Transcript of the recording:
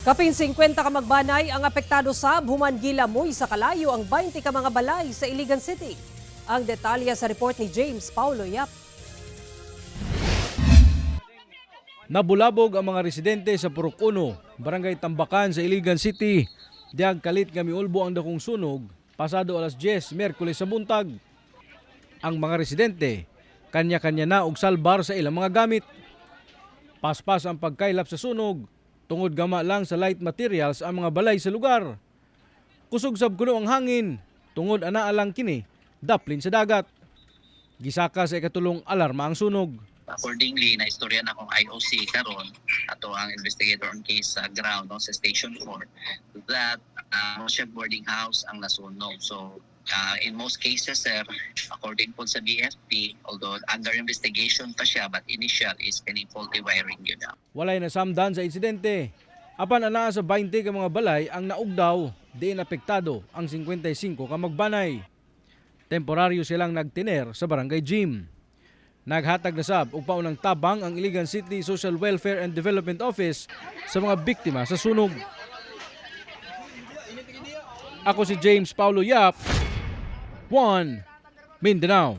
Kapin 50 ka magbanay ang apektado sa human gilamoy sa kalayo ang 20 ka mga balay sa Iligan City. Ang detalye sa report ni James Paulo Yap. Nabulabog ang mga residente sa Purok 1, Barangay Tambakan sa Iligan City. Diag kalit nga miulbo ang dakong sunog pasado alas 10 Miyerkules sa buntag. Ang mga residente kanya-kanya na og salbar sa ilang mga gamit. Paspas ang pagkaylap sa sunog tungod gama lang sa light materials ang mga balay sa lugar. Kusog sab kuno ang hangin tungod anaa lang kini daplin sa dagat. Gisaka sa ikatulong alarma ang sunog. Accordingly, na istorya na akong IOC karon ato ang investigator on case sa ground, no, sa Station 4, that siya boarding house ang nasunog. So in most cases, sir, according po sa BFP, although under investigation pa siya, but initial is kaning faulty wiring yun. Walay nasamdan sa insidente. Apan anaa sa 20 ka mga balay ang naugdaw, diin apektado ang 55 ka magbanay. Temporaryo silang nagtiner sa barangay gym. Naghatag na sab og paunang tabang ang Iligan City Social Welfare and Development Office sa mga biktima sa sunog. Ako si James Paulo Yap, 1 Mindanao.